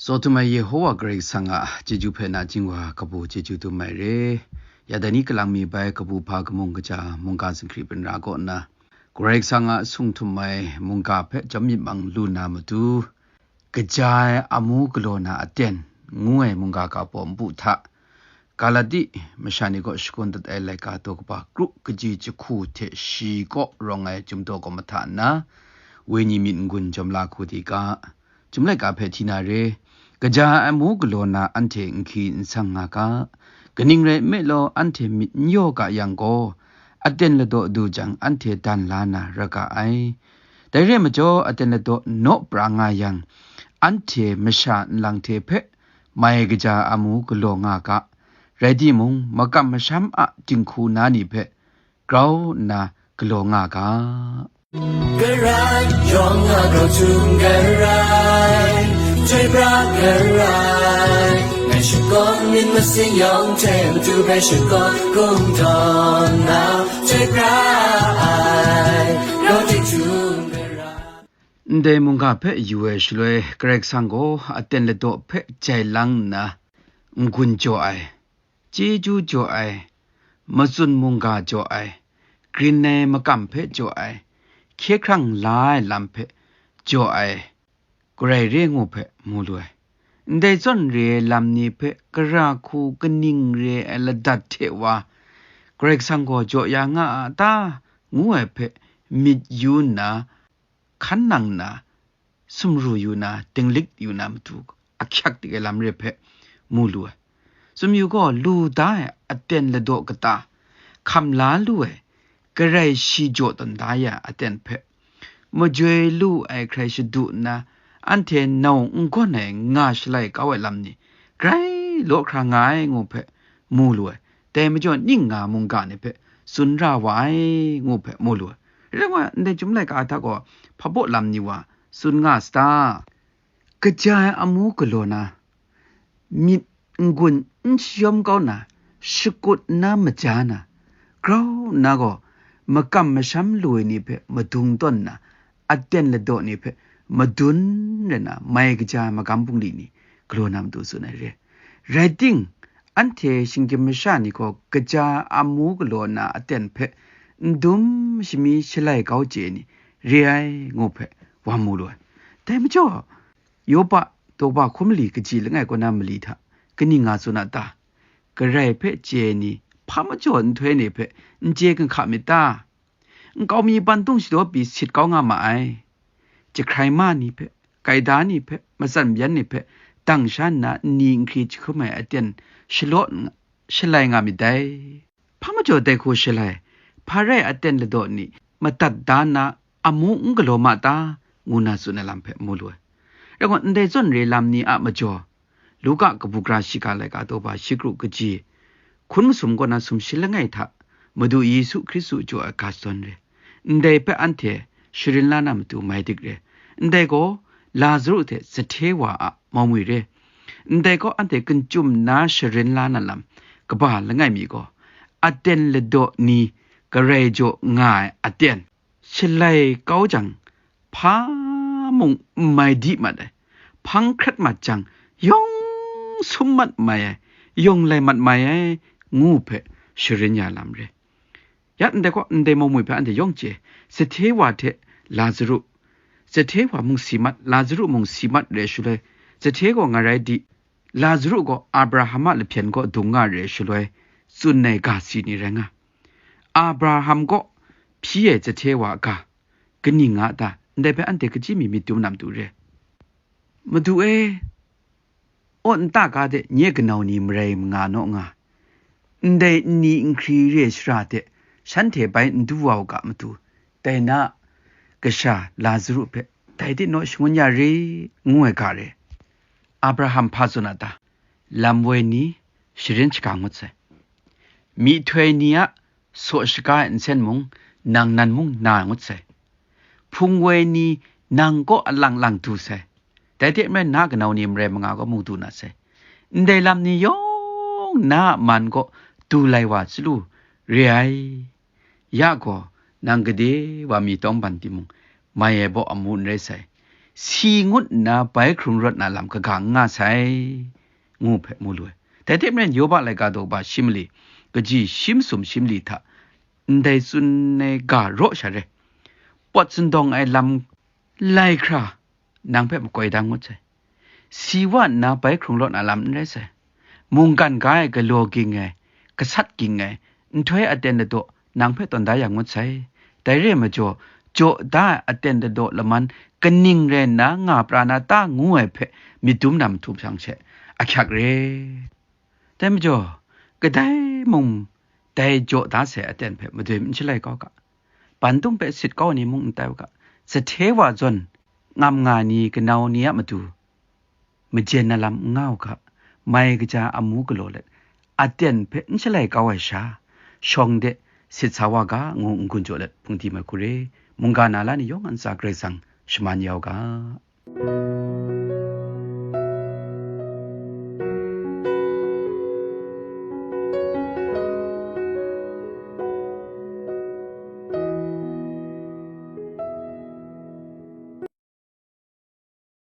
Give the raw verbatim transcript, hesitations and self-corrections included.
Tsaw htum ai Yehowa Karai Kasang a chyeju hpe nachying wa kabu chyeju dum ai re. Ya dai ni kalang mi bai kabu hpa kamung kaja mungga zinghkri binra kaw nna, Karai Kasang a sung htum ai mungga hpe chyawm myit mang lu na matu, kaja ai amu galaw na aten ngu ai mungga ga baw npu hta, Galati masha ni kaw shakawn dat ai laika daw kaba kru kaji jahku hte shi kaw rawng ai chyum daw kawm mahta nna, wenyi myit n-gun jawm la hku di ga, Chyum laika hpe hti na re, kaja ai amu galaw na anhte nhki n sang nga ga. Kaning rai nme law, anhte myit n yaw ga yang gaw, aten ladaw du jang, anhte dan la na ra ga ai. Dai re ai majaw, aten ladaw naw pra nga yang, anhte masha nlang hte hpe mai kaja amu galaw nga ga. Rai timung, makam masham a dinghku na ni hpe grau nna galaw nga ga. Karai yawng a grau htum karai, chyoi pra karai, ngai shakawn myit masin yawng hte matu hpe shakawn kungdawn na, chyoi pra ai, grau htum karai. Ndai mungga hpe yu ai shaloi, Karai Kasang gaw aten ladaw hpe jai lang nna n-gun jaw ai, chyeju jaw ai, matsun mungga jaw ai, grin ai makam hpe jaw ai, hkye hkrang la ai lam hpe jaw ai, garai re ngu hpe mu lu ai. Ndai zawn re ai lam ni hpe gara hku kaning re ai ladat hte wa, Karai Kasang gaw jaw ya nga a ta, ngu ai hpe myit yu nna, hkan nang nna, sumru yu na, dinglik yu na matu ahkyak dik ai lam re hpe mu lu ai. Sumyu gaw lu da ai aten ladaw kata, hkam la lu ai, garai shi jaw tawn da ya ai aten hpe, majoi lu ai hkrai shadu nna, anhte nau n gawn ai nga shalai kau ai lam ni, grai law hkra nga ai ngu hpe mu lu ai. Dai majaw ning nga mungga ni hpe tsun ra wa ai ngu hpe mu lu ai. Rai nme, ndai Chyum laika hta gaw hpabaw lam ni wa tsun nga sa ta? Kaja ai amu galaw na, myit n-gun n shayawm kau na, shakut nna maja na, grau nna gaw makam masham lu ai ni hpe madung tawn nna, aten ladaw ni hpe madun rai na, mai kaja ai magam bungli ni galaw na matu tsun ai re. Rai ting, anhte shinggyim masha ni gaw kaja amu galaw na aten hpe n dum shami shalai kau chye ni re ai ngu hpe wa mu lu ai. Dai majaw, Yopa daw ba hkum mali kaji langai kaw na mali hta kaning nga tsun a ta? Garai hpe chye ai ni hpa majaw nhtoi ni hpe n chye kan hka myit ta? Nkau mi bantung shadaw pyi sit kau nga ma ai. Jahkrai ma ni hpe, gaida ni hpe, matsan byan ni hpe, dang sha nna nni nhkri jahkrum ai aten shalawt nga, shalai nga myit dai. Hpa majaw dai hku shalai, hpa rai aten ladaw ni madat da nna amu n galaw ma ta? Ngu na tsun ai lam hpe mu lu ai. Rai gaw, ndai zawn re lam ni a majaw, Luka kabu gara shiga laika daw ba shi kru kaji, hkun masum kaw na sumshi langai hta Madu Yesu Hkristu jaw ai ga shadawn re. Ndai hpe anhte sharin la na matu mai dik re. Ndai gaw Lazaru hte sahte wa a maumwi re. Ndai gaw anhte kachyum na sharin la na lam kaba langai mi gaw, aten ladaw ni garai jaw nga ai aten, shalai kau jang, hpa mung n mai di mat ai, hpang hkrat mat jang, yawng sum mat mai ai, yawng lai mat mai ai, ngu hpe sharin ya lam re. Ya ndai gaw, ndai maumwi hpe anhte yawng chye, sahte wa hte Lazaru, sahte wa mung si mat, Lazaru mung si mat re shaloi, sahte gaw nga rai di, Lazaru gaw Abraham a lahpyen kaw dung nga re shaloi, tsun ai ga si ni rai nga. Abraham kaw hpyi ai sahte wa ga, kaning nga ta? Ndai hpe anhte kaji mi myit dum na matu re. Madu e, awt nta ga de nye kanau ni marai manga naw nga, ndai nni nhkri re shara de shanhte bai n du wa u ga matu, dai na kasha Lazaru hpe dai de naw shangun ya re, ngu ai ga re. Abraham hpa tsun a ta? Lam woi ni sharin shaga ngut sai. Myihtoi ni a saw shaga ai nsen mung, nang nan mung na ngut sai. Hpung woi ni nang kaw alang lang du sai. Dai hte maren na kanau ni marai manga kaw mung du na sai. Ndai lam ni yawng na a man kaw du lai wa chyalu re ai. Ya gaw, nang gade wa mi tawngban timung, mai ai baw amu n rai sai. si ngut nna bai hkrung rawt na lam kaga n nga sai, ngu hpe mu lu ai. Dai hte maren, Yoba laika daw ba shi mali, kaji shi masum shi mali hta ndai tsun ai ga raw sha re, pawt sindawng ai lam lai hkra nang hpe makoi dang ngut sai. Si wa nna bai hkrung rawt na lam n rai sai. Mungkan ga ai galaw ging ai, gasat ging ai, nhtoi aten ladaw nang hpe tawn da yang ngut sai. Dai re ai majaw, jaw da ai aten ladaw laman kaning rai nna nga pra na ta ngu ai hpe myit dum na mahtum shang she ahkyak re. Dai majaw, kadai mung dai jaw da sai aten hpe madoi n shalai kau ga, ban tung hpe sit kau ai ni mung n tai u ga, sahte wa zawn ngam nga ni kanau ni a matu majen na lam n nga u ga, mai kaja amu galaw let, aten hpe n shalai kau ai sha, shawng de sit sa wa ga, ngu n-gun jaw let hpungdi mai hku re, mungga na la ni yawng a ntsa Karai Kasang shaman ya u ga.